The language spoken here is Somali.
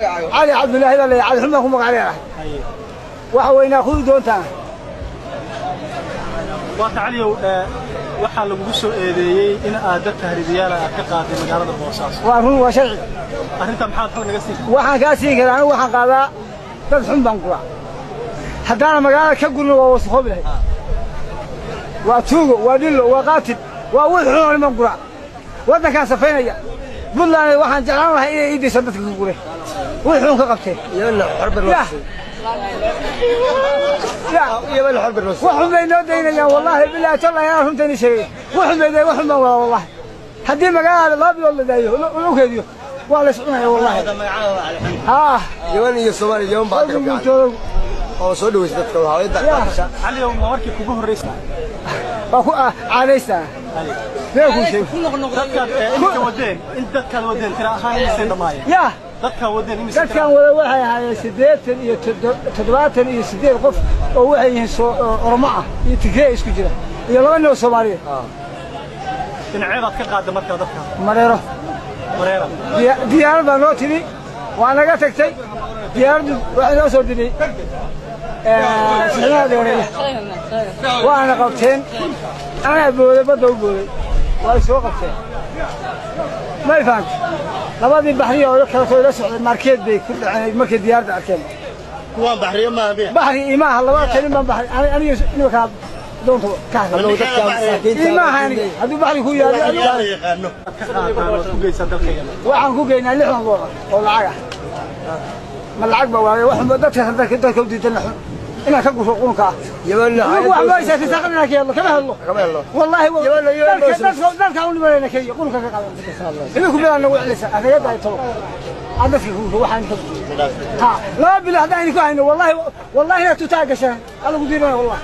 Cali Cabdullaahi baa la Cali Xun baan ku magac leeyahay. Waxa weynaa khudi doontaan. Waata Caliyow, waxaa lagugu soo eedeeyey in aad dad tahriibiyaala aad ka qaaday magaalada Boosaaso. Waa run, waa sharci. Arrinta maxaad xog naga siin? Waxaan kaa siin karaa, anigu waxaan qaadaa dad xun baan guraa. Haddaana magaalada ka gurno waa wasakoobi lahayd. Waa tuugo, waa dhillo, waa qaatil, waa wix xun oo niman guraa. Waddankaan safaynaya Puntland waxaan jeclaan lahay inay ii dayso dadka ka gure wix xun ka qabteen. Wax xun bay noo daynayaan, wallaahi bilaahi tallahi, anaa runta inii sheegay. Wax xun bay day, wax xun baan wadaa wallaahi. Haddii magaalada 2 bilood la daayo loo keediyo waa la is cunaya wallaahi. Haa, Yaman iyo Soomaaliya, Yaman baa ka fiican oo soo dhaweysay dadka waxaa. Caliyow, ma markii kugu horreysay? Waa ku caadaystaa meel kuu sheego. Dadkaad iminka wadeen, in dadkaad wadeen tira ahaan imisay dhammaayeen? Yaa dadkaan wadeen imise? Dadkaan wada waxay ahaayeen 88 qof oo waxay yihiin Oromo ah iyo Tigree isku jira iyo 2 nin oo Soomaaliyeed. Dhinaceedaad ka qaadda markaa dadka? Mareero. Mareera. Diyaarad baa noo timi, waa naga tagtay diyaaraddu. Waxay noo soo diray sixinaha dheereeya, waana qabteen. Anaa booday, badda u booday, waa soo qabteen. May fahamtay? Labadii baxriya oo kaleto ila socday markeed bay ku dhaceen markay diyaaradda arkeen. Kuwaan baxriyo maaha miya? Baxri imaaha, labada talin baan baxri aniga nimankaa doonta ka hadlay imaaha. Aniga hadduu baxri ku yaalo yaqaano ka qaadaan waad ku geysaa dalka Yaman? Waxaan ku geynaa 60 doolar oo lacag ah. Ma lacag ba waaye? Wax dadka dadka u diidan xun inaan ka gusho qunka ah. Yaman iyagu wax ma haysaa inaan ka hadlo, kama hadlo kama helo wallaahi. Yaman. Dalka u nimanayna kenya qunka ka qadan idinku midaa nagu celisa afayadda ay tolo aan dadka ku gusho. Waxaan ka ha 2 bilo haddaan idinku hayno, wallaahi wallaahi inaad tutaa gashaan alla ku diiranaya wallahi.